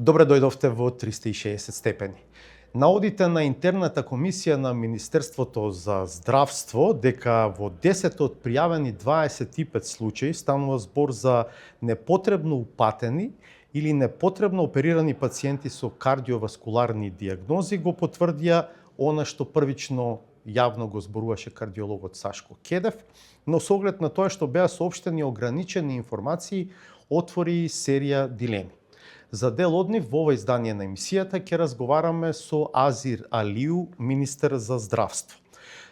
Добре дојдовте во 360 степени. Наодите на интерната комисија на Министерството за здравство дека во 10 од пријавени 25 случаи станува збор за непотребно упатени или непотребно оперирани пациенти со кардиоваскуларни диагнози го потврдија она што првично јавно го зборуваше кардиологот Сашко Кедев, но со оглед на тоа што беа соопштени ограничени информации, отвори серија дилеми. За дел од нив во ова издание на емисијата ќе разговараме со Азир Алиу, министер за здравство.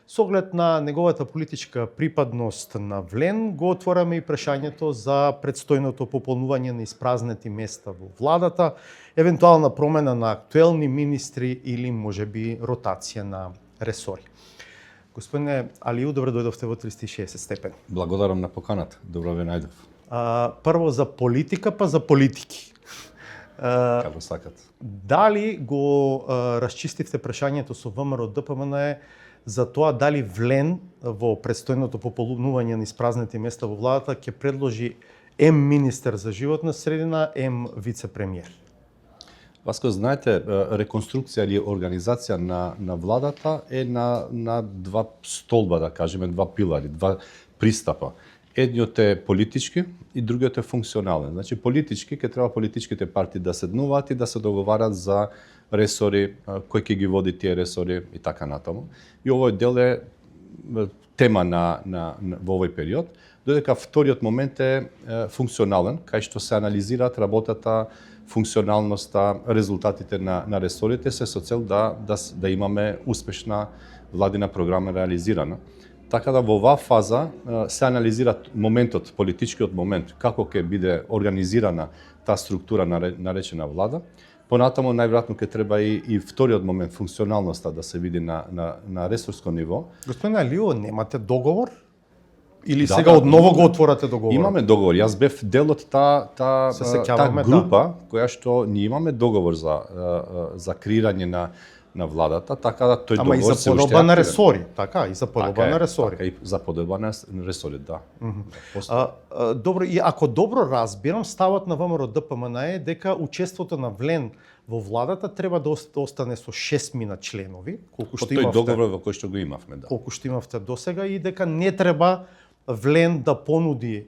Со оглед на неговата политичка припадност на Влен, го отвораме и прашањето за предстојното пополнување на испразнети места во владата, евентуална промена на актуелни министри или можеби ротација на ресори. Господине Алиу, добре дојдовте во 360 степени. Благодарам на поканата. Добро ве најдов. Прво за политика, па за политики. Како сакат. Дали го расчистивте прашањето со ВМРО ДПМН за тоа дали Влен во предстојното пополнување на испразнети места во владата ќе предложи ем министер за животна средина, ем вице-премиер? Васко, знаете, реконструкција или организација на владата е на два столба, да кажеме, два пилари, два пристапа. Едниот е политички и другиот е функционален. Значи, политички ќе треба политичките партии да седнуваат и да се договарат за ресори, кој ќе ги води тие ресори и така натаму. И овој дел е тема во овој период, додека вториот момент е функционален, кај што се анализираат работата, функционалноста, резултатите на ресорите, се со цел да имаме успешна владина програма реализирана. Така да во оваа фаза се анализира моментот, политичкиот момент, како ќе биде организирана таа структура наречена влада. Понатаму најверојатно ќе треба и вториот момент, функционалноста, да се види на ресорско ниво. Господине Алиу, немате договор? Или сега одново го отворате договор? Имаме договор. Јас бев дел од таа група која што ние имаме договор за креирање на владата, така да тој договор се уште подоба на ресори, така, и за подоба на ресори. Така и за подоба на ресори, да. Добро, и ако добро разбирам, ставот на ВМРО ДПМН е дека учеството на Влен во владата треба да остане со 6 членови, колку што имавте. Тој договор во кој што го имавме, да. Колку што имавте досега, и дека не треба Влен да понуди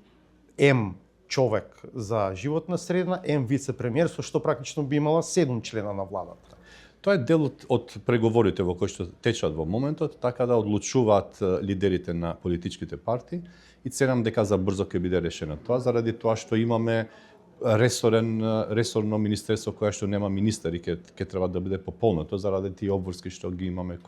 ем човек за животна средина, ем вице-премиер, со што практично би имала 7 члена на владата. Тоа е дел од преговорите во кои што течат во моментот, така да одлучуваат лидерите на политичките партии и ценам дека за брзо ќе биде решено тоа, заради тоа што имаме ресорно министерство кое што нема министер и ќе треба да биде пополнето заради тие обврски што ги имаме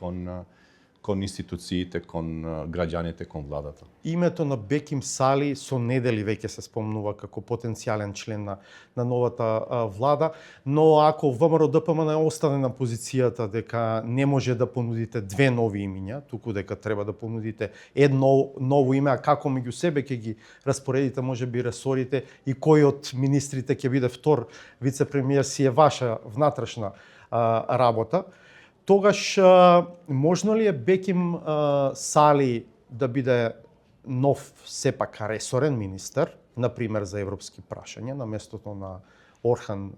кон институциите, кон граѓаните, кон владата. Името на Беким Сали со недели веќе се спомнува како потенцијален член на новата влада, но ако ВМРО ДПМН остане на позицијата дека не може да понудите две нови имиња, туку дека треба да понудите едно ново име, а како меѓу себе ќе ги распоредите можеби ресорите и кој од министрите ќе биде втор вице-премиер, си е ваша внатрешна работа. Тогаш можно ли е Беким Сали да биде нов сепак ресорен министер, например за европски прашања, на местото на Орхан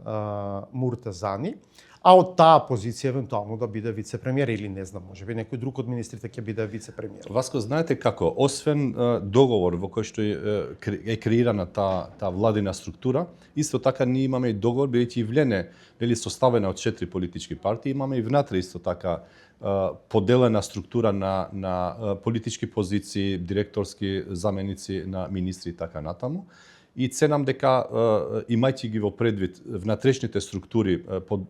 Муртазани, а од таа позиција евентуално да биде вице-премиер или не знам, можеби некој друг од министрите ќе биде вице-премиер. Васко, знаете како, освен договор во кој што е креирана таа владина структура, исто така ние имаме и договор, бидејќи и Влене нели составена од 4 политички партии, имаме и внатре исто така поделена структура на политички позиции, директорски заменици на министри и така натаму. И ценам дека, имајќи ги во предвид внатрешните структури,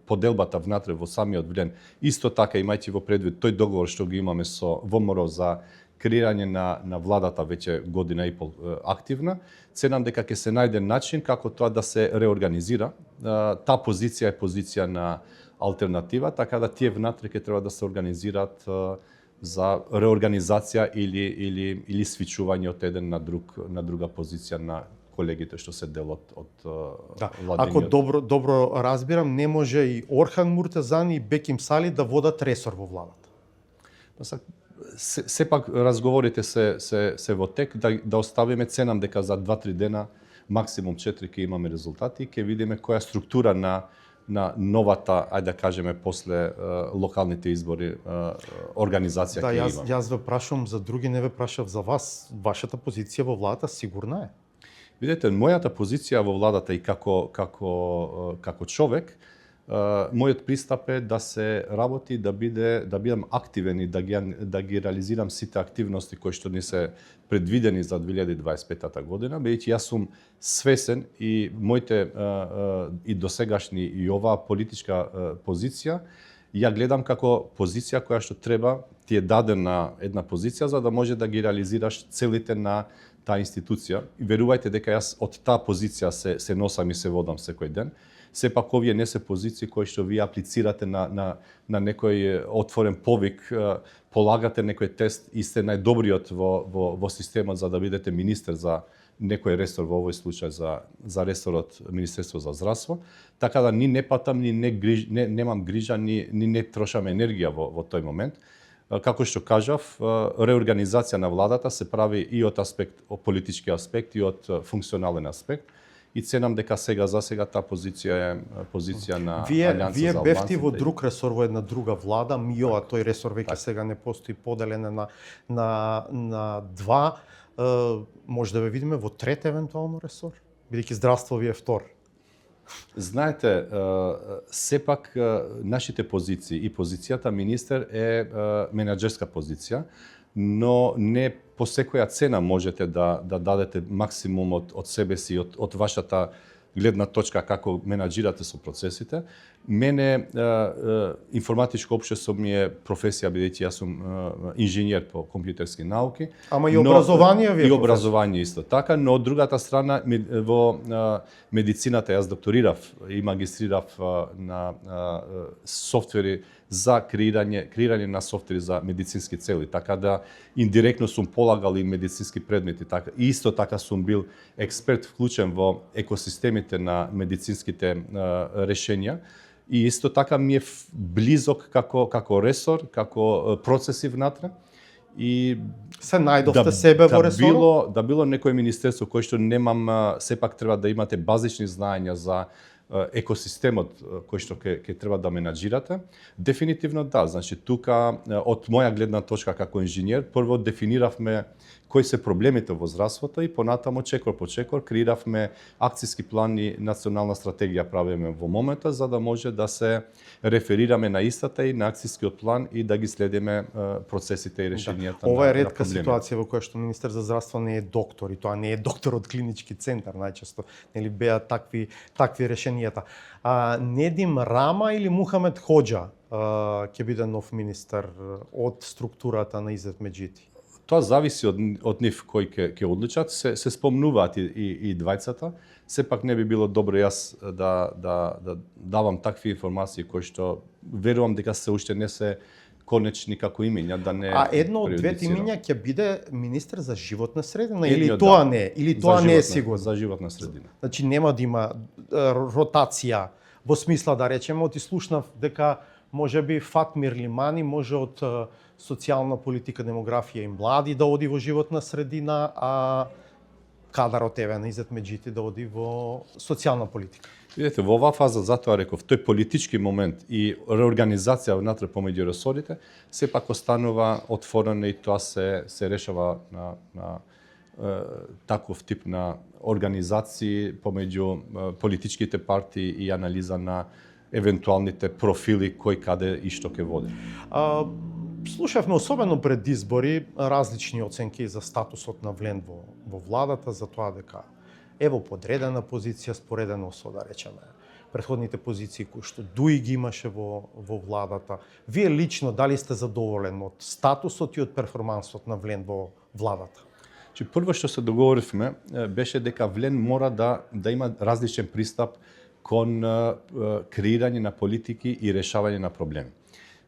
поделбата внатре во самиот Влен, исто така имајќи во предвид тој договор што ги имаме со ВМРО за креирање на владата веќе година и пол активна, ценам дека ќе се најде начин како тоа да се реорганизира. Таа позиција е позиција на алтернатива, така да тие внатре ќе треба да се организираат за реорганизација или свичување од еден на друга позиција на колегите што се дел од владениот. Ако добро разбирам, не може и Орхан Муртазани и Беким Сали да водат ресор во владата. Сепак разговорите се во тек, да оставиме, ценам дека за 2-3 дена, максимум 4 ќе имаме резултати, ќе видиме која структура новата, ајде да кажеме, после локалните избори организација Да, ќе јас, има. јас ве прашувам за други, не ве прашав за вас. Вашата позиција во владата сигурна е? Видете, мојата позиција во владата и како човек, мојот пристап е да се работи, да бидам активен и да ги реализирам сите активности кои што ни се предвидени за 2025 година, бидејќи јас сум свесен и моите и досегашни и оваа политичка позиција ја гледам како позиција која што треба ти е дадена една позиција за да може да ги реализираш целите на таа институција. И верувајте дека јас од таа позиција се носам и се водам секој ден. Сепак овие не се позиции кои што вие аплицирате на некој отворен повик, полагате некој тест и сте најдобриот во системот за да бидете министер за некој ресор, во овој случај за ресорот Министерство за здравство, така да ни не патам, ни немам грижа, ни не трошам енергија во тој момент. Како што кажав, реорганизација на владата се прави и од политички аспект и од функционален аспект. И ценам дека за сега таа позиција е позиција на Алијанса Вие за бевте во албанците. друг ресор, во една друга влада, МИО, тој ресор веќе сега не постои, поделен на два. Може да ве видиме во трет евентуално ресор, бидејќи здравство ви е втор. Знаете, сепак нашите позиции и позицијата министер е менаџерска позиција, но не по секоја цена можете да дадете максимум од себе си, од вашата гледна точка како менаџирате со процесите. Мене информатичко општество ми е професија, бидејќи јас сум инженер по компјутерски науки. Ама и образование ви е и образование исто така, но од другата страна во медицината јас докторирав и магистрирав на софтвери за креирање на софтвери за медицински цели, така да индиректно сум полагал и медицински предмети, така и исто така сум бил експерт вклучен во екосистемите на медицинските решенја. И исто така ми е близок како ресор, како процеси внатре. И се најдовте себе во ресорот? Да било некој министерство кој што немам, сепак треба да имате базични знаења за екосистемот кој што ќе треба да менаџирате. Дефинитивно да, значи тука од моја гледна точка како инженер, прво дефиниравме кои се проблемите во здравството и понатамо чекор по чекор креиравме акциски план и национална стратегија правиме во момента за да може да се реферираме на истата и на акцискиот план и да ги следиме процесите и решенијата на Ова е ретка проблемите. ситуација во која што министер за здравство не е доктор и тоа не е доктор од клинички центар најчесто, нели беа такви решенијата. Недим Рама или Мухамед Хоџа ќе биде нов министер од структурата на Изет Меджити? Тоа зависи од нив кои ќе одлучат, се спомнуваат и двајцата. Сепак не би било добро јас да давам такви информации кои што верувам дека се уште не се конечни како имиња, да не едно од двете имиња ќе биде министер за животна средина или Едниот, тоа да. не е, или тоа не е сигурно. За животна средина. Значи нема да има ротација во смисла да речеме, оти слушнав дека можеби Фатмир Лимани може од социјална политика, демографија и млади да оди во животна средина, а кадарот еве на Изет Меджити да оди во социјална политика. Видете, во оваа фаза, затоа реков, тој политички момент и реорганизација внатре помеѓу ресорите, сепак останува отворено и тоа се решава на таков тип на организации помеѓу политичките партии и анализа на евентуалните профили кој каде и што ќе води. Слушавме особено пред избори различни оценки за статусот на Влен во владата, за тоа дека е во подредена позиција споредено со, да речеме, претходните позиции кои што Дуи ги имаше во владата. Вие лично дали сте задоволен од статусот и од перформансот на Влен во владата? Прво што се договоривме беше дека Влен мора да има различен пристап кон креирање на политики и решавање на проблеми.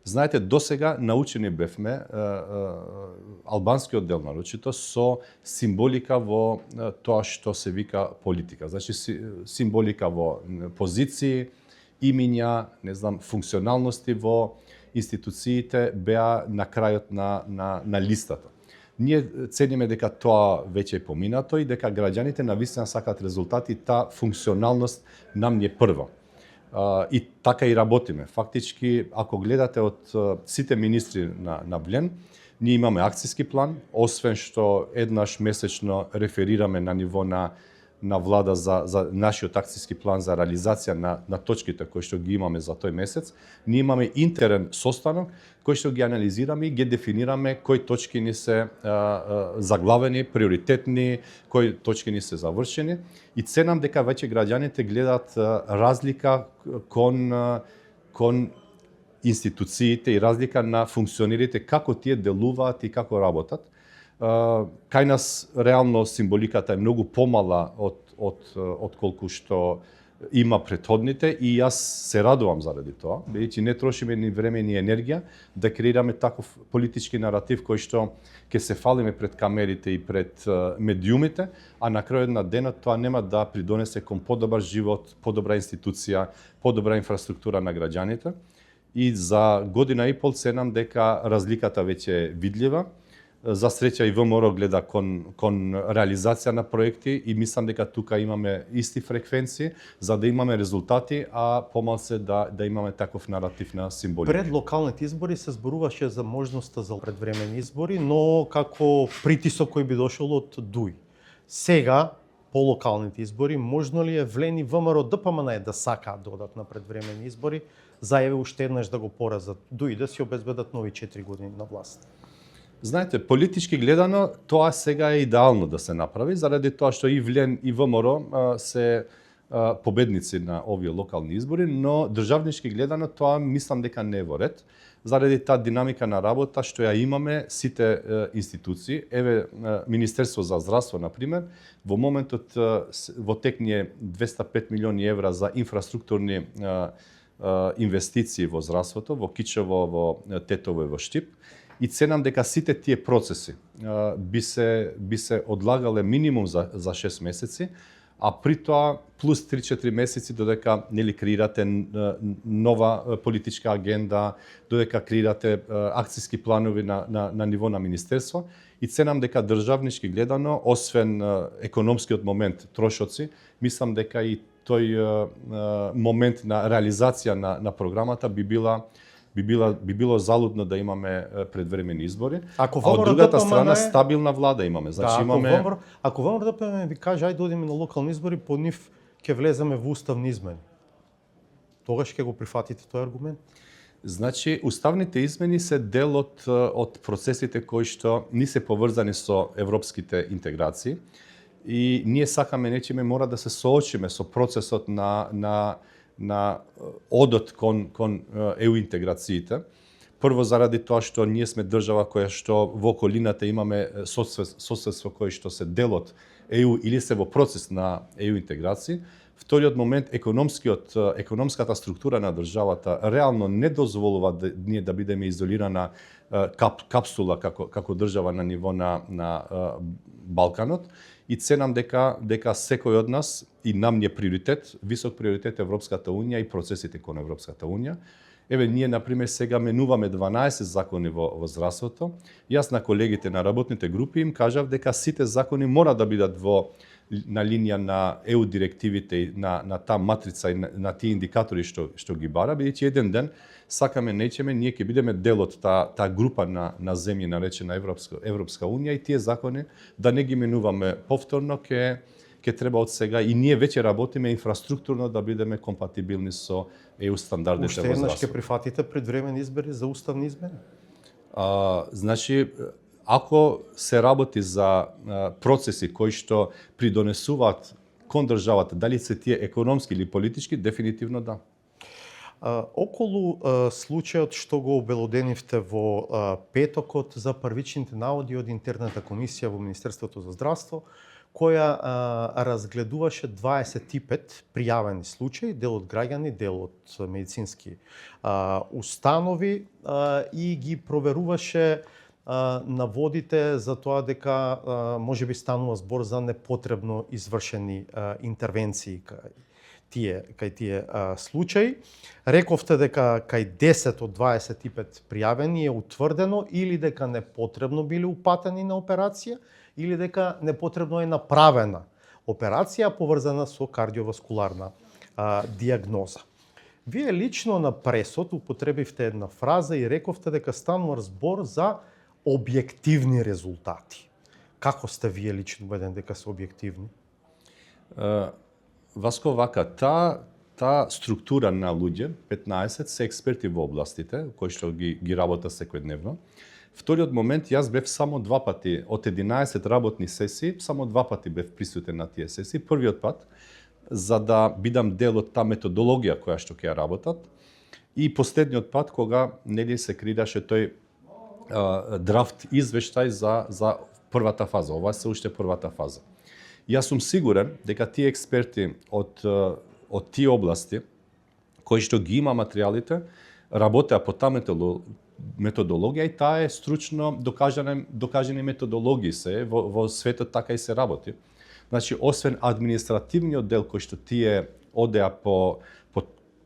Знаете, досега научени бевме, албанскиот дел нарочито, со символика во тоа што се вика политика. Значи, символика во позиции, имиња, не знам, функционалности во институциите беа на крајот на листата. Ние цениме дека тоа веќе е поминато и дека граѓаните навистина сакаат резултати, таа функционалност нам не е прва. И така и работиме. Фактички, ако гледате од сите министри на Влен, ние имаме акцијски план, освен што еднаш месечно реферираме на ниво на влада за нашиот акцијски план за реализација на точките кои што ги имаме за тој месец. Ние имаме интерен состанок кој што ги анализираме и ги дефинираме кои точки ни се заглавени, приоритетни, кои точки ни се завршени. И ценам дека веќе граѓаните гледаат разлика кон институциите и разлика на функционерите, како тие делуваат и како работат. Кај нас реално символиката е многу помала од колку што има претходните и јас се радувам заради тоа, бидејќи не трошиме ни време ни енергија да креираме таков политички наратив кој што ќе се фалиме пред камерите и пред медиумите, а на крајот на денот тоа нема да придонесе кон подобар живот, подобра институција, подобра инфраструктура на граѓаните. И за година и пол ценам дека разликата веќе е видлива. За среќа и ВМРО гледа кон реализација на проекти и мислам дека тука имаме исти фреквенции за да имаме резултати, а помалце да имаме таков наратив на символика. Пред локалните избори се зборуваше за можноста за предвремени избори, но како притисок кој би дошол од ДУИ. Сега, по локалните избори, можно ли е Влен и ВМРО ДПМН да сакаат да одат на предвремени избори, зајави уште еднаш да го поразат ДУИ, да си обезбедат нови 4 години на власт? Знаете, политички гледано, тоа сега е идеално да се направи, заради тоа што и Влен и ВМРО се победници на овие локални избори, но државнички гледано тоа мислам дека не е во ред, заради таа динамика на работа што ја имаме сите институции. Еве, Министерство за здравство, например, во моментот во тек ни е 205 милиони евра за инфраструктурни инвестиции во здравството, во Кичево, во Тетово и во Штип. И ценам дека сите тие процеси би се одлагале минимум за 6 месеци, а при тоа плюс 3-4 месеци додека нели креирате нова политичка агенда, додека креирате акцијски планови на ниво на министерство. И ценам дека државнички гледано, освен економскиот момент, трошоци, мислам дека и тој момент на реализација на програмата би било залудно да имаме предвремени избори. А од другата страна стабилна влада имаме. Значи имаме Ако ВМРО ДПМН ви каже ајде одиме на локални избори, по нив ќе влеземе во уставни измени. Тогаш ќе го прифатите тој аргумент? Значи, уставните измени се дел од процесите кои што не се поврзани со европските интеграции и ние сакаме нечиме мора да се соочиме со процесот на одот кон ЕУ интеграциите. Прво заради тоа што ние сме држава која што во околината имаме соседство кој што се дел од ЕУ или се во процес на ЕУ интеграции. Вториот момент, економската структура на државата реално не дозволува ние да бидеме изолирана капсула како држава на ниво на Балканот. И ценам дека секој од нас и нам ни е приоритет, висок приоритет Европската Унија и процесите кон Европската Унија. Еве, ние, например, сега менуваме 12 закони во здравството. Јас на колегите на работните групи им кажав дека сите закони мора да бидат на линија на ЕУ директивите и на таа матрица и на тие индикатори што ги бара, бидејќи еден ден сакаме нечеме, ние ќе бидеме дел од таа група на земји наречена Европска Унија и тие закони да не ги менуваме повторно, ќе треба од сега и ние веќе работиме инфраструктурно да бидеме компатибилни со ЕУ стандардите во здравството. Уште еднаш ќе прифатите предвремени избори за уставни измени? Значи, ако се работи за процеси кои што придонесуваат кон државата, дали се тие економски или политички, дефинитивно да. Околу случајот што го обелоденивте во петокот за првичните наводи од интерната комисија во Министерството за здравство, која разгледуваше 25 пријавени случаи, дел од граѓани, дел од медицински установи и ги проверуваше наводите за тоа дека можеби станува збор за непотребно извршени интервенции кај тие случаи. Рековте дека кај 10 од 25 пријавени е утврдено или дека непотребно биле упатени на операција, или дека непотребно е направена операција поврзана со кардиоваскуларна диагноза. Вие лично на пресот употребивте една фраза и рековте дека станува збор за објективни резултати. Како сте вие лично убеден дека се објективни? Васко, вака, таа структура на луѓе, 15 се експерти во областите, кои што ги работа секојдневно. Вториот момент, јас бев само 2 пати, од 11 работни сесии, само 2 пати бев присутен на тие сесии. Првиот пат, за да бидам дел од таа методологија која што ќе ја работат, и последниот пат, кога нели се креираше тој драфт извештај за првата фаза. Ова се уште првата фаза. Јас сум сигурен дека тие експерти од тие области, кои што ги има материјалите, работеа по таа методологија и таа е стручно докажани методологии се во светот, така и се работи. Значи, освен административниот дел кој што тие одеа по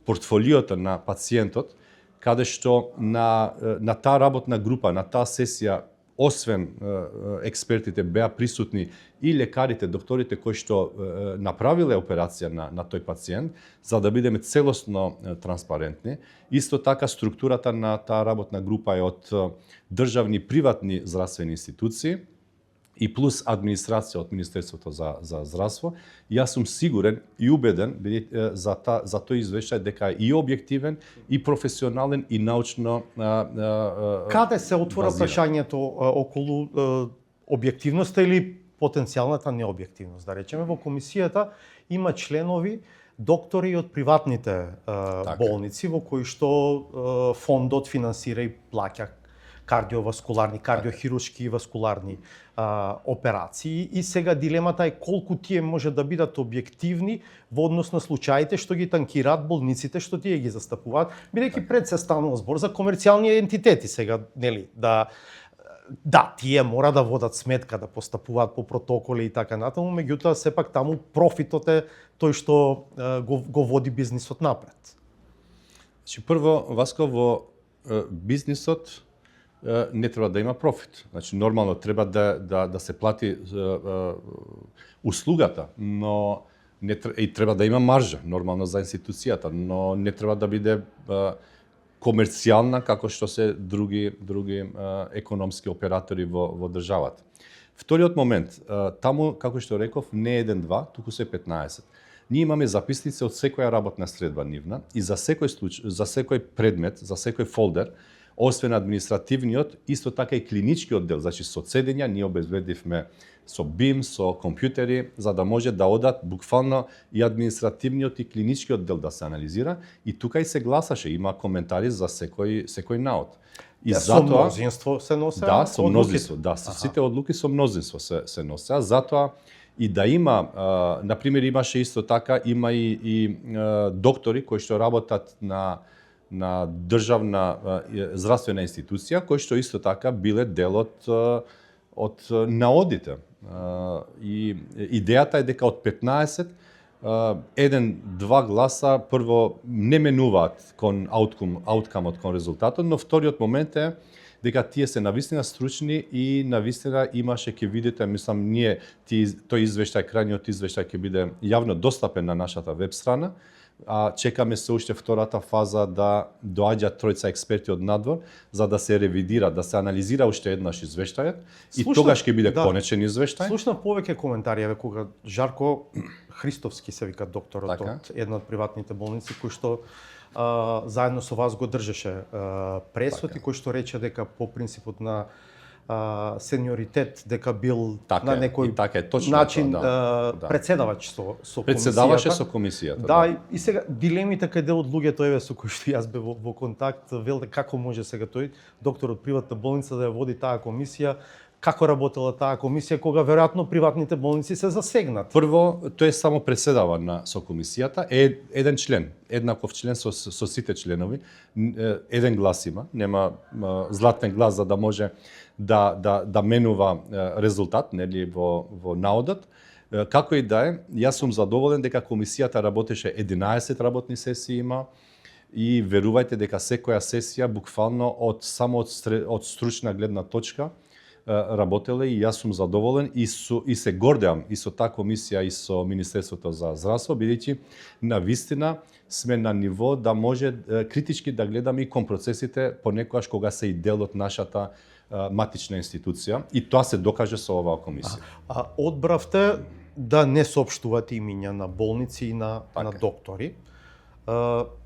портфолиото на пациентот, каде што на таа работна група, на таа сесија, освен експертите беа присутни и лекарите, докторите кои што направиле операција на тој пациент, за да бидеме целосно транспарентни. Исто така структурата на таа работна група е од државни приватни здравствени институции и плюс администрација од Министерството за здравство. Јас сум сигурен и убеден за тој извештај дека е и објективен, и професионален, и научно Каде се отвора прашањето околу објективноста или потенцијалната необјективност? Да речеме, во комисијата има членови доктори од приватните болници, во кои што фондот финансира и плаќа кардиоваскуларни, кардиохируршки и васкуларни операции, и сега дилемата е колку тие може да бидат објективни во однос на случаите што ги танкираат болниците што тие ги застапуваат, бидејќи пред се станува збор за комерцијални ентитети сега, нели, да, тие мора да водат сметка, да постапуваат по протоколи и така натаму, меѓутоа сепак таму профитот е тој што го води бизнисот напред. Значи, прво, Васко, во бизнисот не треба да има профит. Значи, нормално треба да се плати услугата, но и треба да има маржа, нормално за институцијата, но не треба да биде комерцијална како што се други економски оператори во државата. Вториот момент, таму, како што реков, не 1-2, туку се 15. Ние имаме записници од секоја работна средба нивна и за секој случај, за секој предмет, за секој фолдер, освен административниот, исто така и клиничкиот дел, значи со седења, ние обезбедивме со BIM, со компјутери, за да може да одат буквално и административниот и клиничкиот дел да се анализира, и тука и се гласаше, има коментари за секој наод. И со мнозинство се носе? Да, со мнозинство, да, сите одлуки со мнозинство се носе, затоа и да има, например, имаше исто така, има и доктори кои што работат на државна здравствена институција, кои што исто така биле дел од наодите. И идејата е дека од 15, 1-2 гласа прво не менуваат кон ауткамот, кон резултатот, но вториот момент е дека тие се навистина стручни и навистина имаше, ќе видите, мислам, тој извештај, крајниот извештај ќе биде јавно достапен на нашата веб страна. Чекаме се уште втората фаза да доаѓаат тројца експерти од надвор, за да се ревидира, да се анализира уште еднаш извештајот и тогаш ќе биде конечен извештај. Слушна повеќе коментари, кога Жарко Христовски се вика докторот од една од приватните болници, кој што заедно со вас го држеше пресот и кој што рече дека по принципот на сениоритет, дека бил на некој начин председавач со комисијата. Председаваше со комисијата. Да, и сега дилемите каде од луѓето еве со кои што јас бев во контакт, веле како може сега тој доктор од приватна болница да ја води таа комисија, како работела таа комисија кога веројатно приватните болници се засегнат. Прво, тој само председава со комисијата, еден член, еднаков член со сите членови, еден глас има, нема златен глас за да може да менува резултат, нели, во наодот. Како и да е, јас сум задоволен дека комисијата работеше 11 работни сесии има и верувајте дека секоја сесија буквално од стручна гледна точка работеле и јас сум задоволен и се гордеам и со таа комисија и со Министерството за здравство, бидејќи на вистина сме на ниво да може критички да гледаме и кон процесите понекогаш кога се и дел од нашата матична институција и тоа се докаже со оваа комисија. Одбравте да не соопштувате имиња на болници и на доктори.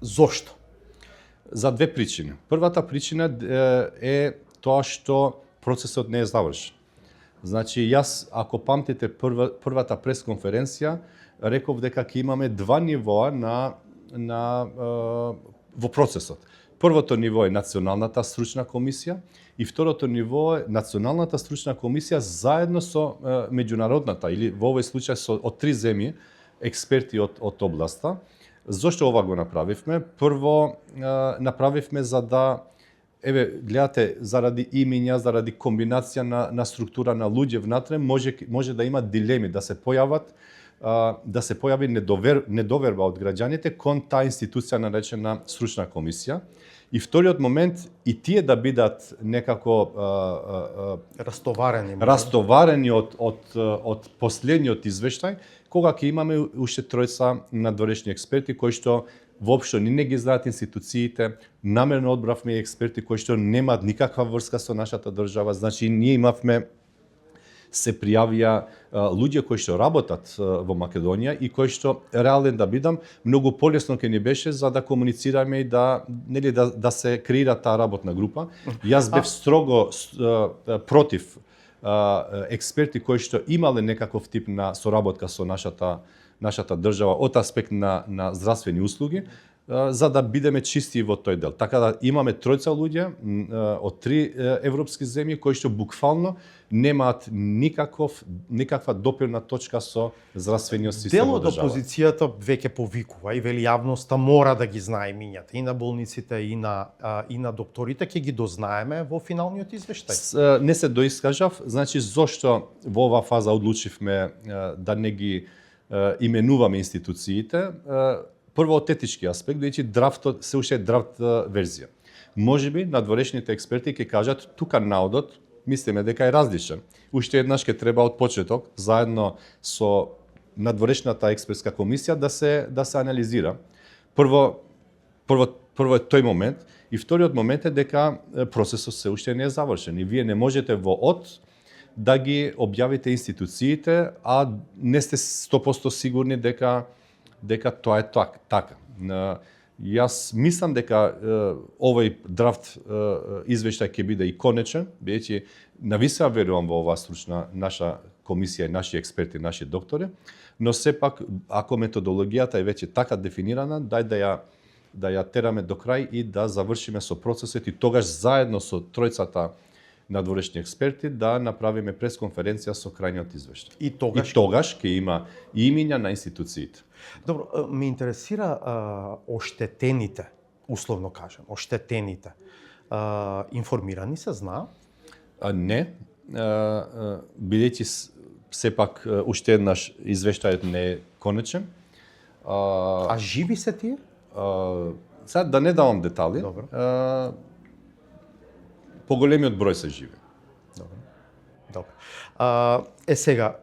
Зошто? За две причини. Првата причина е тоа што процесот не е завршен. Значи, јас, ако памтите првата пресконференција, реков дека ќе имаме два нивоа во процесот. Првото ниво е Националната стручна комисија и второто ниво е Националната стручна комисија заедно со меѓународната или во овој случај од 3 земји експерти од областа. Зошто ова го направивме? Прво направивме за да гледате, заради имиња, заради комбинација на структура на луѓе внатре, може да има дилеми, да се појави недоверба од граѓаните кон таа институција наречена стручна комисија. И вториот момент, и тие да бидат некако растоварени од последниот извештај, кога ќе имаме уште тројца надворешни експерти кои што воопшто ни не ги знаат институциите, намерно одбравме експерти кои што немаат никаква врска со нашата држава. Значи, ние имавме, се пријавија луѓе кои што работат во Македонија и кои што, реален да бидам, многу полесно ќе ни беше за да комуницираме и да се креира таа работна група. Јас бев строго против експерти кои што имале некаков тип на соработка со нашата држава од аспект на здравствени услуги, за да бидеме чисти во тој дел. Така да имаме тројца луѓе од 3 европски земји кои што буквално немаат никаква допирна точка со здравствениот систем во државата. Дел од опозицијата веќе повикува и вели јавноста мора да ги знае имињата и на болниците и на докторите, ќе ги дознаеме во финалниот извештај. Не се доискажав, значи зошто во оваа фаза одлучивме да не ги именуваме институциите. Прво од етички аспект, бидејќи драфтот се уште е драфт верзија. Можеби надворешните експерти ќе кажат тука наодот мислиме дека е различен. Уште еднаш ќе треба од почеток заедно со надворешната експертска комисија да се анализира. Прво е тој момент и вториот момент е дека процесот се уште не е завршен и вие не можете во да ги објавите институциите, а не сте 100% сигурни дека тоа е така. Јас мислам дека овој драфт извештај ќе биде и конечен, бидејќи навистина верувам во оваа стручна наша комисија и наши експерти, наши доктори, но сепак ако методологијата е веќе така дефинирана, дај да ја тераме до крај и да завршиме со процесот и тогаш заедно со тројцата надворешни експерти да направиме пресконференција со крајниот извештај. И тогаш ќе има имиња на институциите. Добро, ме интересира оштетените, условно кажем, информирани се знаа? Не, бидејќи сепак уште еднаш извештајот не е конечен. А живи се тие? Сега да не давам детали. Добро. Поголемиот број се живи. Добро. Сега,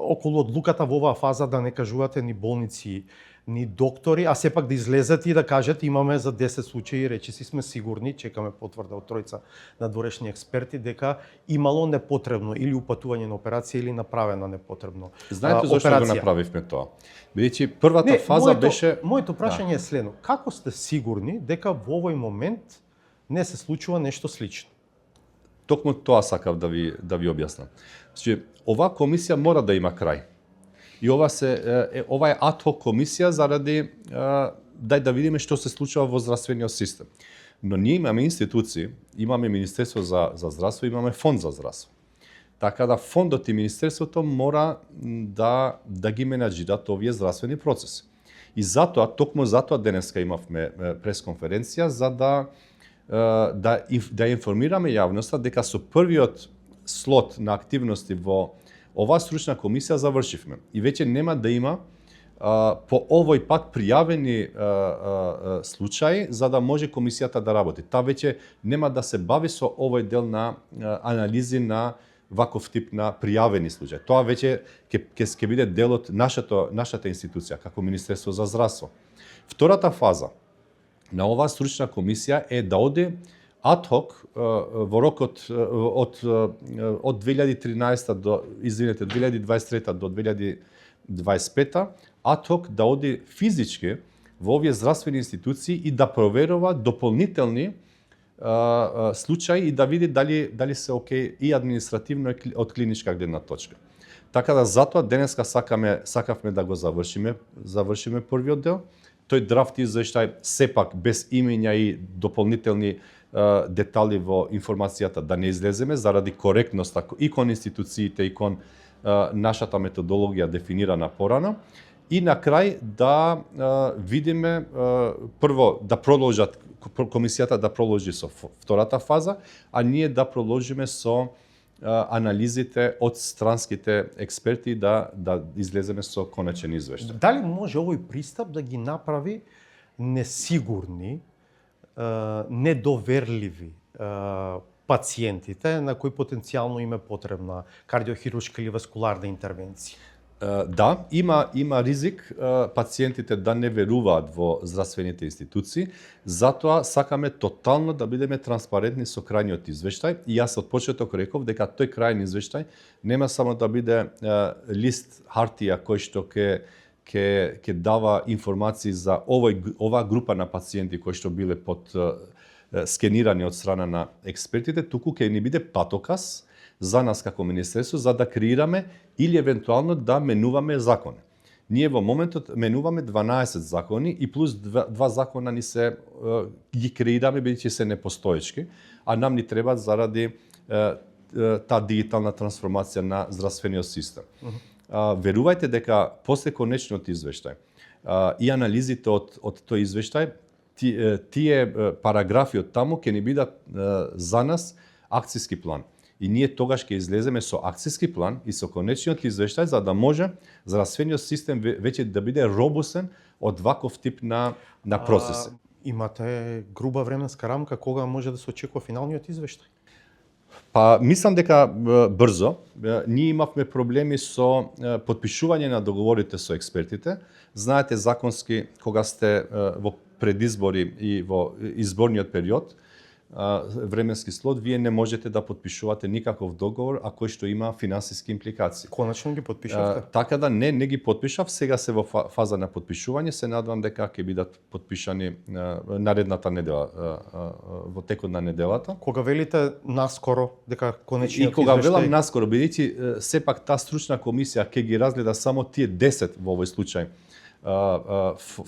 околу одлуката во оваа фаза да не кажувате ни болници, ни доктори, а сепак да излезат и да кажат имаме за 10 случаи, речиси сме сигурни, чекаме потврда од тројца надворешни експерти дека имало непотребно или упатување на операција или направена непотребно Знаете зошто го направивме тоа? Бидејќи првата фаза беше... Моето прашање е следно. Како сте сигурни дека во овој момент не се случува нешто слично? Токму тоа сакав да ви објаснам. Значи, оваа комисија мора да има крај. И ова е ад-хок комисија заради дај да видиме што се случува во здравствениот систем. Но ние имаме институции, имаме Министерство за здравство, имаме Фонд за здравство. Така да фондот и министерството мора да ги менаџират овие здравствени процеси. И затоа, токму затоа денеска имавме пресконференција за да информираме јавноста дека со првиот слот на активности во оваа стручна комисија завршивме. И веќе нема да има по овој пат пријавени случаи за да може комисијата да работи. Таа веќе нема да се бави со овој дел на анализи на ваков тип на пријавени случаи. Тоа веќе ќе биде дел од нашата институција како Министерство за здравство. Втората фаза на оваа стручна комисија е да оди адхок во рокот од 2013 до 2023 до 2025 адхок да оди физички во овие здравствени институции и да проверува дополнителни случаи и да види дали се окей и административно и од клиничка гледна точка. Така да затоа денеска сакавме да го завршиме првиот дел. Тој драфт извештај сепак без имења и дополнителни детали во информацијата да не излеземе заради коректноста и кон институциите и кон нашата методологија дефинирана порано. И на крај да видиме прво да продолжат комисијата да продолжи со втората фаза, а ние да продолжиме со анализите од странските експерти да излеземе со конечен извештај. Дали може овој пристап да ги направи несигурни, недоверливи пациентите на кои потенцијално им е потребна кардиохируршка или васкуларна интервенција? Да, има ризик пациентите да не веруваат во здравствените институции, затоа сакаме тотално да бидеме транспарентни со крајниот извештај и јас од почеток реков дека тој крајни извештај нема само да биде лист хартија кој што ќе дава информации за оваа група на пациенти кои што биле под скенирани од страна на експертите, туку ќе ни биде патоказ за нас како Министерство за да креираме или евентуално да менуваме закони. Ние во моментот менуваме 12 закони и плюс два закона ни се ги креираме бидејќи се непостоечки, а нам ни треба заради таа дигитална трансформација на здравствениот систем. Верувајте дека после конечниот извештај и анализите од тој извештај, тие параграфи од таму ќе ни бидат за нас акцијски план. И ние тогаш ќе излеземе со акцијски план и со конечниот извештај за да може здравствениот систем веќе да биде робусен од ваков тип на процеси. Имате груба временска рамка кога може да се очекува финалниот извештај? Па мислам дека брзо. Ние имавме проблеми со потпишување на договорите со експертите. Знаете законски кога сте во предизбори и во изборниот период, временски слот, вие не можете да потпишувате никаков договор, а кој што има финансиски импликации. Конечно ги потпишавте? Така да не ги потпишав, сега се во фаза на потпишување, се надевам дека ќе бидат потпишани наредната недела, во текот на неделата. Кога велите наскоро дека конечниот извештај? И кога велам наскоро, бидејќи сепак таа стручна комисија ќе ги разгледа само тие 10 во овој случај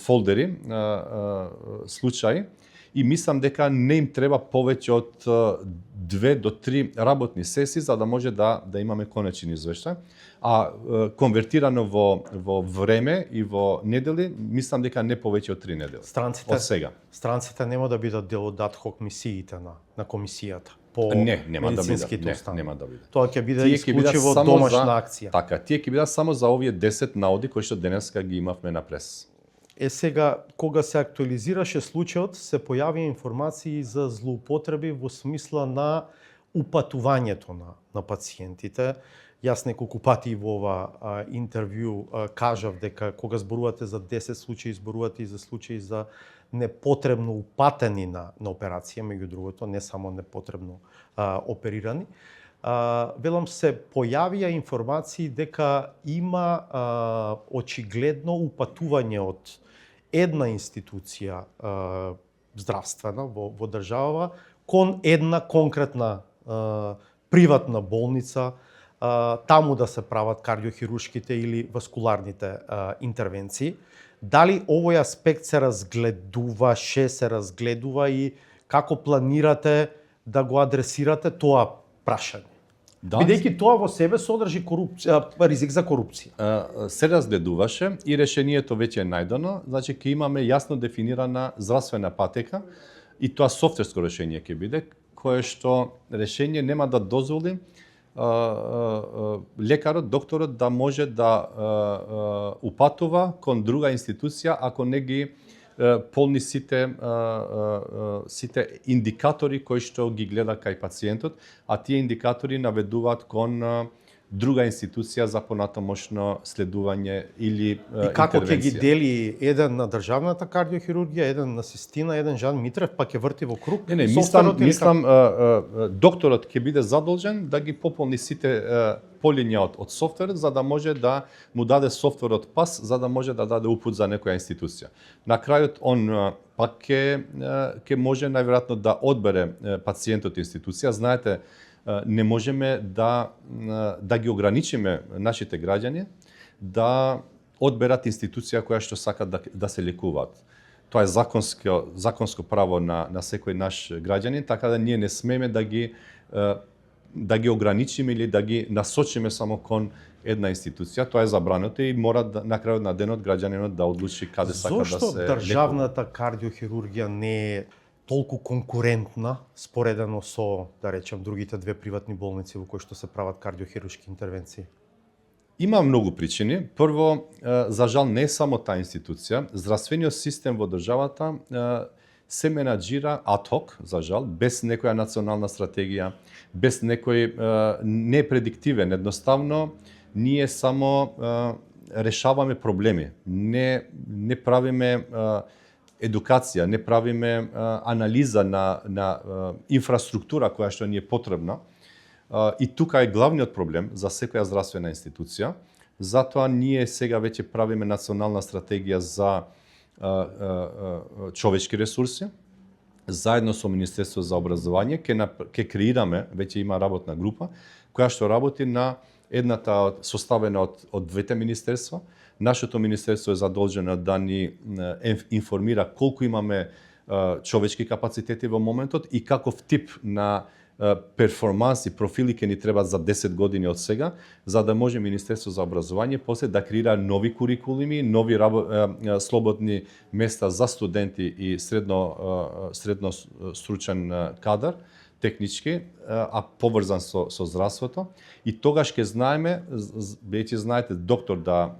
фолдери, случаи, и мислам дека не им треба повеќе од 2 до 3 работни сесии за да може да имаме конечен извештај. А конвертирано во време и во недели, мислам дека не повеќе од 3 недели. Од сега. Странците нема да бидат дел од адхок мисиите на комисијата по нема медицинските установи. Нема да биде. Тоа ќе биде исклучиво домашна акција. Така, тие ќе бидат само за овие 10 наоди кои што денеска ги имавме на прес. Сега, кога се актуализираше случајот, се појави информации за злоупотреби во смисла на упатувањето на пациентите. Јас неколку пати во ова интервју кажав дека кога зборувате за 10 случаи, зборувате и за случаи за непотребно упатени на операција, меѓу другото, не само непотребно оперирани. Велам се појавија информации дека има очигледно упатување од една институција здравствена во држава кон една конкретна приватна болница, таму да се прават кардиохируршките или васкуларните интервенции. Дали овој аспект се разгледува и како планирате да го адресирате тоа прашање? Да. Бидејќи тоа во себе содржи ризик за корупција. Се разгледуваше и решението веќе е најдено, значи ќе имаме јасно дефинирана здравствена патека и тоа софтверско решение ќе биде, кое што решение нема да дозволи лекарот, докторот да може да упатува кон друга институција ако не ги полни сите индикатори кои што ги гледа кај пациентот, а тие индикатори наведуваат кон друга институција за понатамошно следување или И како ќе ги интервенција. дели еден на државната кардиохирургија, еден на Систина, еден Жан Митрев, па ќе врти во круг? Не, софтверот или мислам докторот ќе биде задолжен да ги пополни сите полиња од софтверот за да може да му даде софтверот пас за да може да даде упут за некоја институција. На крајот он пак ќе може најверојатно да одбере пациентот институција. Знаете, не можеме да ги ограничиме нашите граѓани да одберат институција која што сакат да се лекуваат. Тоа е законско право на секој наш граѓанин, така да ние не смееме да ги ограничиме или да ги насочиме само кон една институција. Тоа е забрането и мора на крајот на денот граѓанинот да одлучи каде сака да се Зошто државната кардиохирургија не е толку конкурентна споредено со, да речем, другите две приватни болници во кои што се прават кардиохируршки интервенции? Има многу причини. Прво, за жал не е само таа институција. Здравствениот систем во државата се менаџира ад-хок, за жал, без некоја национална стратегија, без некој не предиктивен. Едноставно, ние само решаваме проблеми. Не правиме едукација, не правиме анализа на инфраструктура која што ни е потребна. И тука е главниот проблем за секоја здравствена институција. Затоа ние сега веќе правиме национална стратегија за човечки ресурси. Заедно со Министерството за образование ќе креираме, веќе има работна група, која што работи на едната составена од двете министерства. Нашето министерство е задолжено да ни информира колку имаме човечки капацитети во моментот и каков тип на перформанси, профили ќе ни требаат за 10 години од сега, за да може Министерство за образование после да креира нови курикулуми, нови слободни места за студенти и средно стручен кадар, технички, а поврзан со здравството. И тогаш ќе знаеме, веќе знаете, доктор да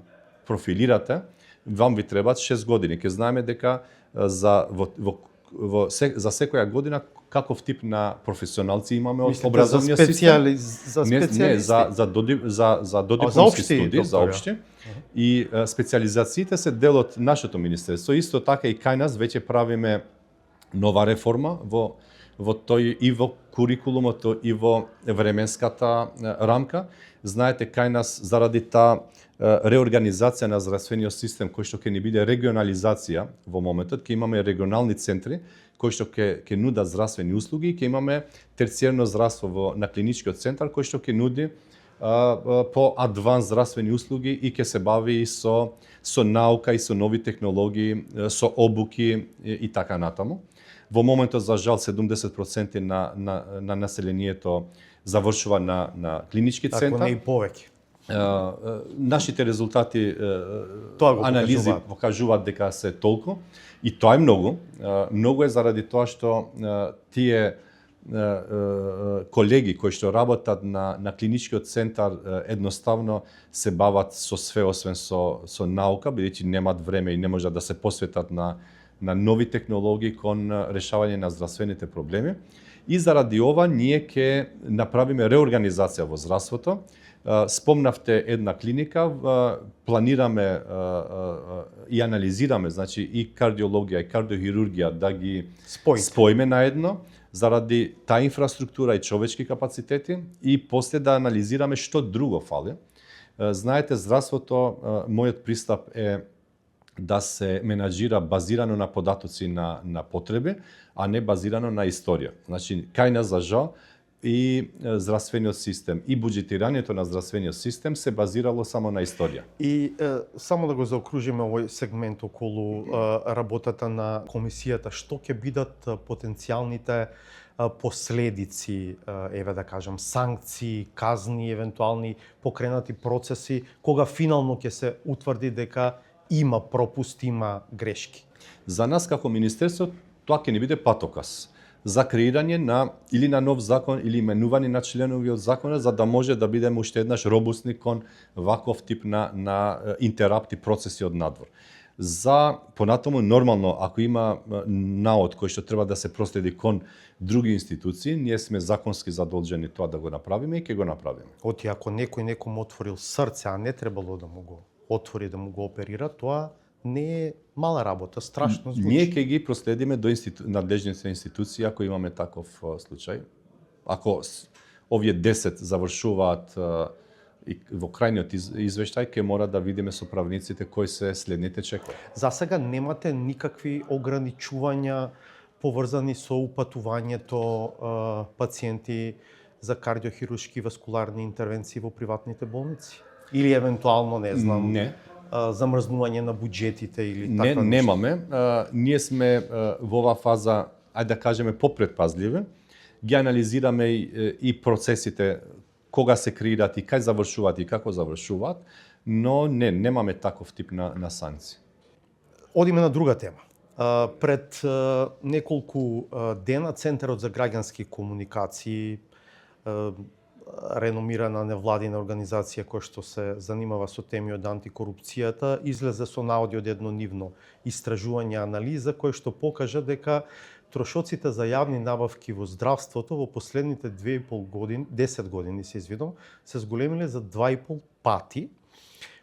профилирате, вам ви требаат 6 години. Ќе знаеме дека за секоја година каков тип на професионалци имаме од образовниот систем. За специјалисти? Не, за додипломски студии, за општи. И специализациите се дел од нашето министерство. Исто така и кај нас веќе правиме нова реформа во тој и во курикулумот и во временската рамка. Знаете, кај нас заради таа реорганизација на здравствениот систем кој што ќе ни биде регионализација во моментот, ќе имаме регионални центри кои што ќе нудат здравствени услуги, ќе имаме терциерно здравство на клиничкиот центар кој што ќе нуди по адванс здравствени услуги и ќе се бави и со наука и со нови технологии, со обуки и така натаму. Во моментот, за жал, 70% на населението завршува на клинички центар. Ако не и повеќе. Нашите резултати, анализи покажуваат дека се толку. И тоа е многу. Многу е заради тоа што тие колеги кои што работат на клиничкиот центар едноставно се бават со све освен со наука, бидејќи немаат време и не можат да се посветат на нови технологии кон решавање на здравствените проблеми. И заради ова ние ќе направиме реорганизација во здравството. Спомнавте една клиника, планираме и анализираме, значи и кардиологија и кардиохирургија да ги споиме наедно заради таа инфраструктура и човечки капацитети и после да анализираме што друго фали. Знаете, здравството, мојот пристап е да се менаџира базирано на податоци на потреби, а не базирано на историја. Значи, кај нас за жал и здравствениот систем и буџетирањето на здравствениот систем се базирало само на историја. И само да го заокружиме овој сегмент околу работата на комисијата, што ќе бидат потенцијалните последици, еве да кажам, санкции, казни, евентуални покренати процеси, кога финално ќе се утврди дека има пропуст, има грешки? За нас како министерство тоа ќе ни биде патоказ. за креирање на или на нов закон или именување на членови од законот, за да може да бидеме уште еднаш робусни кон ваков тип на интерапти процеси од надвор. За понатаму нормално, ако има наод кој што треба да се проследи кон други институции, ние сме законски задолжени тоа да го направиме и ќе го направиме. Оти ако некој некому отворил срце, а не требало да му го отвори, да му го оперира, тоа не е мала работа, страшно звучи. Ние ќе ги проследиме до надлежните институции ако имаме таков случај. Ако овие 10 завршуваат и во крајниот извештај ќе мора да видиме со правниците кои се следните чекови. За сега немате никакви ограничувања поврзани со упатувањето пациенти за кардиохируршки и васкуларни интервенции во приватните болници? Или евентуално, не знам, Не. Замрзнување на буџетите или таква нешто? Немаме. Ние сме во оваа фаза, ајде да кажеме, попредпазливи. Ги анализираме и процесите кога се креираат и кај завршуваат и како завршуваат, но немаме таков тип на санкции. Одиме на друга тема. Пред неколку дена Центарот за граѓански комуникации, реномирана невладина организација која што се занимава со теми од антикорупцијата, излезе со наоди од едно нивно истражување, анализа кој што покажа дека трошоците за јавни набавки во здравството во последните 2,5 години, 10 години се извидам, се зголемиле за 2,5 пати.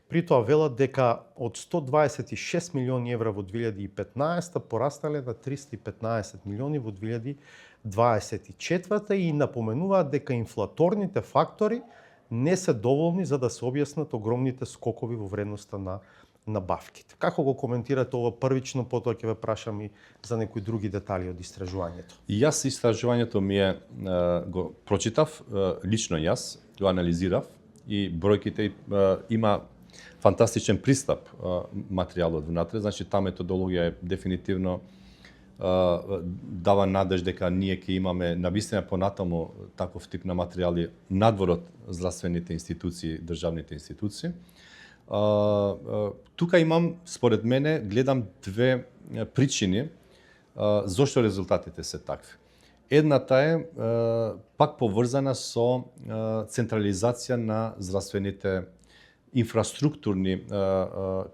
При тоа велат дека од 126 милиони евра во 2015 порастале на 315 милиони во 2024 и напоменуваат дека инфлаторните фактори не се доволни за да се објаснат огромните скокови во вредноста на набавките. Како го коментирате ова првично, потоа ќе ве прашам и за некои други детали од истражувањето? Јас истражувањето го прочитав, лично јас го анализирав и бројките има фантастичен пристап материјалот внатре, значи таа методологија е дефинитивно дава надеж дека ние ќе имаме навистина понатаму таков тип на материјали надвор од здравствените институции, државните институции. Тука имам, според мене, гледам две причини зошто резултатите се такви. Едната е пак поврзана со централизација на здравствените инфраструктурни